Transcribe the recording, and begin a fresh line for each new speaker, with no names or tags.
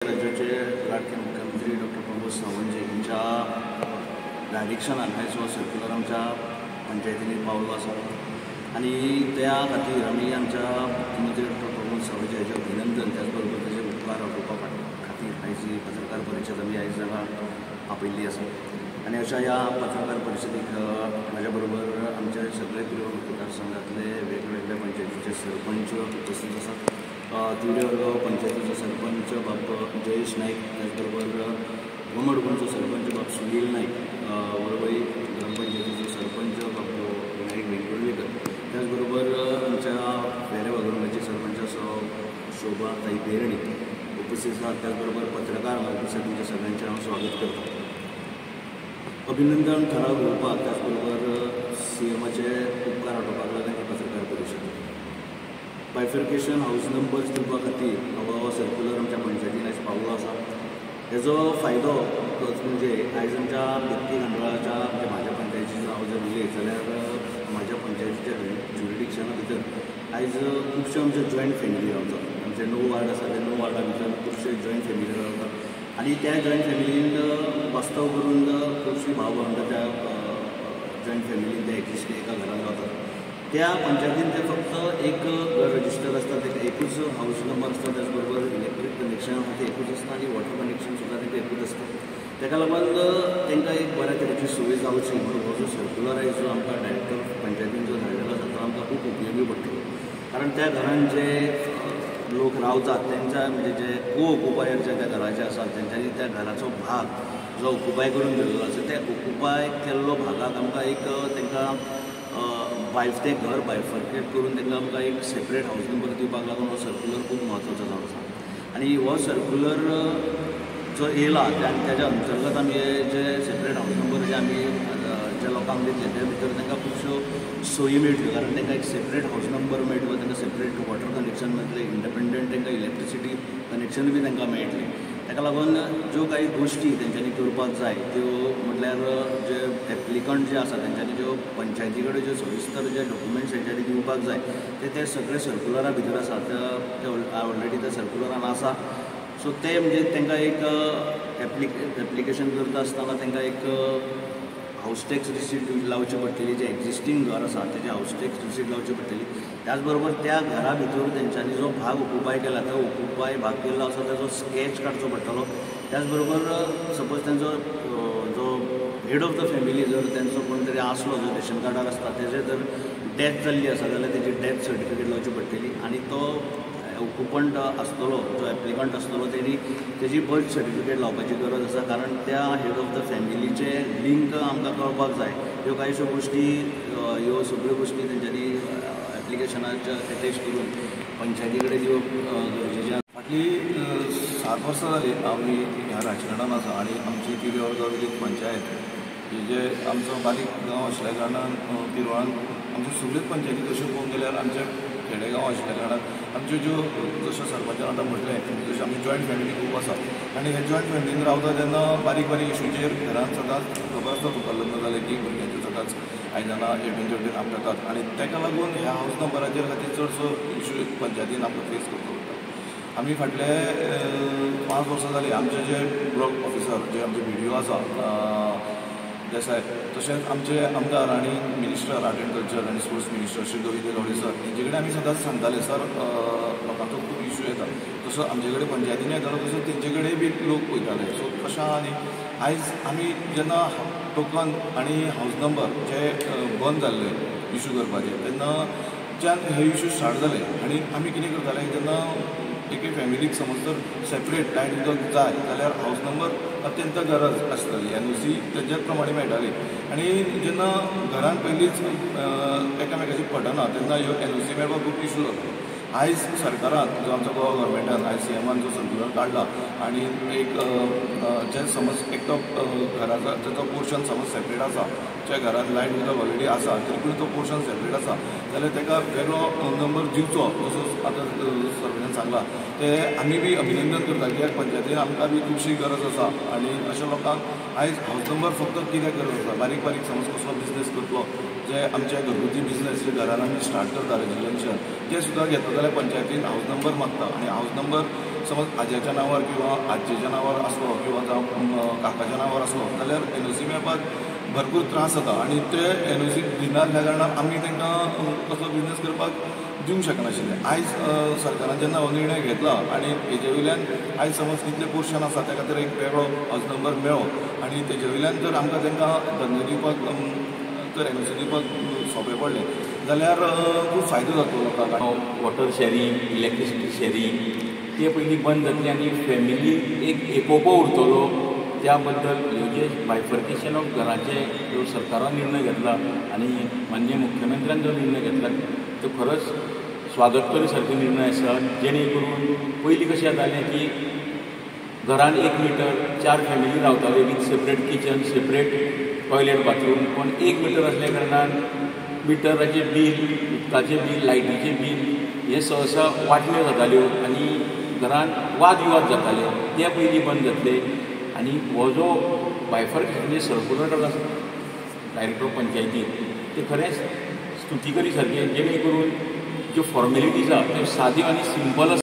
राज्याचे लाडके मुख्यमंत्री डॉक्टर प्रमोद सावंत यांच्या डायरेक्शनान आयज हो सर्क्युलर आमच्या पंचायतींनी पावलो आसा आनी त्या खातीर आमी आमच्या मुख्यमंत्री डॉक्टर प्रमोद सावंत हाजे अभिनंदन, त्याच बरोबर ताजे उपकार आठोवपा खातीर आयज ही पत्रकार परिशद आमी आयज हांगा आपयल्ली आसा. आनी अशा ह्या पत्रकार परिशदेक म्हाज्या बरोबर आमचे सगळे पिरवळ मतदारसंघातले वेगवेगळे पंचायतीचे सरपंच उपस्थित आसात. तिवरे वरगांव पंचायतीचो सरपंच बाब जयेश नायक, त्याचबरोबर गोमडगुंडचो सरपंच बाब सुनील नायक, वळवई ग्रामपंचायतीचो सरपंच बाब विनायक वेंगुर्लेकर, त्याचबरोबर आमच्या वेरे वाघुर्म्याचे सरपंच शोभा ताई पेरणी उपस्थित आसात. त्याचबरोबर पत्रकार उपस्थित, तुमच्या सगळ्यांचें हांव स्वागत करता. अभिनंदन ठराव घेवपाक त्याचबरोबर सीएमाचे उपकार आठोवपाक लागून ही पत्रकार परिशद. बायफर्केशन हाऊस नंबर्स दिवपा खातीर हो सर्क्युलर आमच्या पंचायतीन आयज पावलो आसा. हेजो फायदो म्हणजे आयज आमच्या बेतकी खांडोळाच्या, म्हणजे म्हाज्या पंचायतीचो हांव जर उलयत जाल्यार म्हाज्या पंचायतीच्या ज्युरिडिक्शना भितर आयज खुबश्यो आमच्यो जॉयंट फॅमिली रावतात. आमचे 9 वार्ड आसा, त्या 9 वार्डा भितर खुबशे जॉयंट फॅमिली रावतात आनी त्या जॉयंट फॅमिलीन वास्तव करून खुबशीं भाव भावंडां त्या जॉयंट फॅमिलीन ते एक्झिस्ट एका घरान रावतात. त्या पंचायतीन ते फक्त एक घर रजिस्टर आसता, ताका एकूच हाऊस नंबर आसता, त्याचबरोबर इलेक्ट्रीक कनेक्शन आसा तें एकूच आसता आनी वॉटर कनेक्शन सुद्दां तांकां एकूच आसता. ताका लागून तांकां एक बऱ्या तरेची सोय जावची म्हणून हो जो सर्क्युलर आयज जो आमकां डायरेक्टर पंचायतीन जो धाडलेलो आसा तो आमकां खूब उपयोगी पडटलो. कारण त्या घरान जे लोक रावतात तेंच्या, म्हणजे जे को ऑक्युपायर जे त्या घराचे आसात तेंच्यांनी त्या घराचो भाग जो ऑक्युपाय करून दिल्लो आसा त्या ऑक्युपाय केल्लो भागाक आमकां एक तांकां तें घर बायफर्केट करून तांकां आमकां एक सेपरेट हाऊस नंबर दिवपाक लागून हो सर्क्युलर खूब म्हत्वाचो जावन आसा. आनी हो सर्क्युलर जो येयला आनी ताच्या अंतर्गत आमी जे सेपरेट हाऊस नंबर जे आमी ज्या लोकांक दितले त्या भितर तांकां खुबश्यो सोयी मेळटल्यो. कारण तांकां एक सेपरेट हाऊस नंबर मेळटलो, तांकां सेपरेट वॉटर कनेक्शन मेळटलें, इंडिपेंडंट तांकां इलेक्ट्रिसिटी कनेक्शन बी तांकां मेळटलें. ताका लागून ज्यो कांय गोश्टी तेंच्यांनी करपाक जाय त्यो म्हटल्यार जे एप्लिकंट जे आसा तेंच्यांनी ज्यो पंचायती कडेन ज्यो सविस्तर जे डॉक्युमेंट्स तेंच्यांनी दिवपाक जाय ते ते सगळे सर्कुलरा भितर आसा, ते ऑलरेडी त्या सर्कुलरान आसा. सो ते म्हणजे तांकां एक एप्लिकेशन करता आसतना तांकां एक हाऊस टॅक्स रिसीट लावची पडटली, जें एक्झिस्टींग घर आसा तेजें हाऊस टॅक्स रिसीट लावची पडटली. त्याच बरोबर त्या घरा भितर तेंच्यांनी जो भाग ऑक्युपाय केला तो ऑक्युपाय भाग केल्लो आसा ताजो स्कॅच काडचो पडटलो. त्याच बरोबर सपोज तेंचो जो हेड ऑफ the family जर तेंचो कोण तरी आसलो जो रेशन कार्डार आसता तेजें जर डॅथ जाल्ली आसा जाल्यार तेजी डॅथ सर्टिफिकेट लावची पडटली आनी तो ऑक्युपंट आसतलो जो एप्लिकंट आसतलो तेणी तेजी बर्थ सर्टिफिकेट लावपाची गरज आसा. कारण त्या हेड ऑफ the फॅमिलीचें लिंक आमकां कळपाक जाय. ह्यो कांयश्यो गोश्टी, ह्यो सगळ्यो गोश्टी तेंच्यांनी एप्लिकेशनाच्या एटॅच करून पंचायती कडेन दिवप गरजेचें.
फाटलीं 7 वर्सां जालीं आमी ह्या राजकारणान आसा आनी आमची तिवरे वरगांव विलेज पंचायत ही जे आमचो बारीक गांव आशिल्ल्या कारणान पिरवळान आमच्यो सगळ्योच पंचायती तश्यो पळोवंक गेल्यार आमचे खेडेगांव आशिल्ल्या कारणान आमच्यो ज्यो जश्यो सरपंचान आतां म्हटलें तश्यो आमची जॉयंट फॅमिली खूब आसा आनी हे जॉयंट फॅमिलीन रावता तेन्ना बारीक बारीक इशूचेर घरान सदांच खबर आसता तुका लग्न जालें की भुरग्यांच्यो सदांच आयदनां हेवटेन तेवटेन आपटातात आनी ताका लागून ह्या हावस नंबराचेर खातीर चडसो इशू पंचायतीन आमकां फेस करचो पडटा. आमी फाटले 5 वर्सां जालीं आमचे जे ब्लॉक ऑफिसर जे आमचे बी डी ओ आसा देसाय, तशेंच आमचे आमदार आनी मिनिस्टर आर्ट एंड कल्चर आनी sports minister Shri Govind Gawade sir हेंचे कडेन आमी सदांच सांगताले सर लोकांचो खूब इशू येता, तसो आमचे कडेन पंचायतीन येतालो तसो तेंचे कडेन बी लोक वयताले. सो कशें आहा न्ही आयज आमी जेन्ना टोकन आनी हावस नंबर जे बंद जाल्ले इशू करपाचे तेन्नाच्यान हे इशू स्टार्ट जाले आनी आमी कितें करताले जेन्ना एके फॅमिलीक समज जर सेपरेट लायट उदक जाय जाल्यार हावस नंबर अत्यंत गरज आसताली, एनओसी तेज्याच प्रमाणे मेळटाली आनी जेन्ना घरान पयलींच एकामेकाची पटना तेन्ना ह्यो एनओसी मेळपाक खूब इशू जाता. आयज सरकारान जो आमचो गोवा गव्हर्मेंटान आयज सीएमान जो सर्क्युलर काडला आनी एक जे समज एकटो घराचो ताचो पोर्शन समज सेपरेट आसा, ज्या घरान लायट उदक ऑलरेडी आसा तरी पूण तो पोर्शन सेपरेट आसा जाल्यार ताका वेगळो नंबर दिवचो जसो आतां सरपंचान सांगला ते आमी बी अभिनंदन करता कित्याक पंचायतीन आमकां बी खुबशी गरज आसा आनी अशा लोकांक आयज हावस नंबर फक्त कित्याक गरज आसा, बारीक बारीक समज कसलो बिजनेस करतलो जे आमचे घरगुती बिजनेस जे घरान आमी स्टार्ट करता रेजिडेन्शियल ते सुद्दां घेतलो जाल्यार पंचायतीन हावस नंबर मागता आनी हावस नंबर समज आज्याच्या नांवार किंवा आजयेच्या नांवार आसलो किंवा जावं काकाच्या नांवार आसलो जाल्यार एनओसी मेळपाक भरपूर त्रास जाता आनी ते एनओसी दिनासल्या कारणान आमी तांकां कसलो बिजनेस करपाक दिवंक शकनाशिल्ले. आयज सरकारान जेन्ना हो निर्णय घेतला आनी हेजे वयल्यान आयज समज कितले पोर्शन आसा त्या खातीर एक वेगळो हावज नंबर मेळ्ळो आनी तेजे वयल्यान जर आमकां तांकां धंदो दिवपाक तर एनओसी दिवपाक सोंपें पडलें जाल्यार खूब फायदो जातलो लोकांक.
वॉटर शॅरिंग, इलेक्ट्रिसिटी शॅरिंग ते पयलीं बंद जातली आनी फॅमिली एक एकोपो उरतलो. त्या बद्दल ह्यो जे बायफर्केशन ऑफ घराचे जो सरकारान निर्णय घेतला आनी माननीय मुख्यमंत्र्यान जो निर्णय घेतला तो खरोच स्वागत करी सारको निर्णय आसा, जेणे करून पयलीं कशें जातालें की घरान 1 मिटर 4 फॅमिली रावताल्यो with separate kitchen, separate toilet, bathroom. पूण 1 मिटर आसल्या कारणान मिटराचें बील, उदकाचें बील, लायटीचें बील हें सहसा वांटण्यो जाताल्यो आनी घरान वाद विवाद जाताले, ते पयलीं बंद जातले. आनी हो जो बायफर्केशन सर्कुलर आसा डायरेक्टर ऑफ पंचायती ते खरेंच स्तुती करी सारकें, जेणे करून ज्यो फॉर्मेलिटीज आसा त्यो साद्यो आनी सिंपल आसा.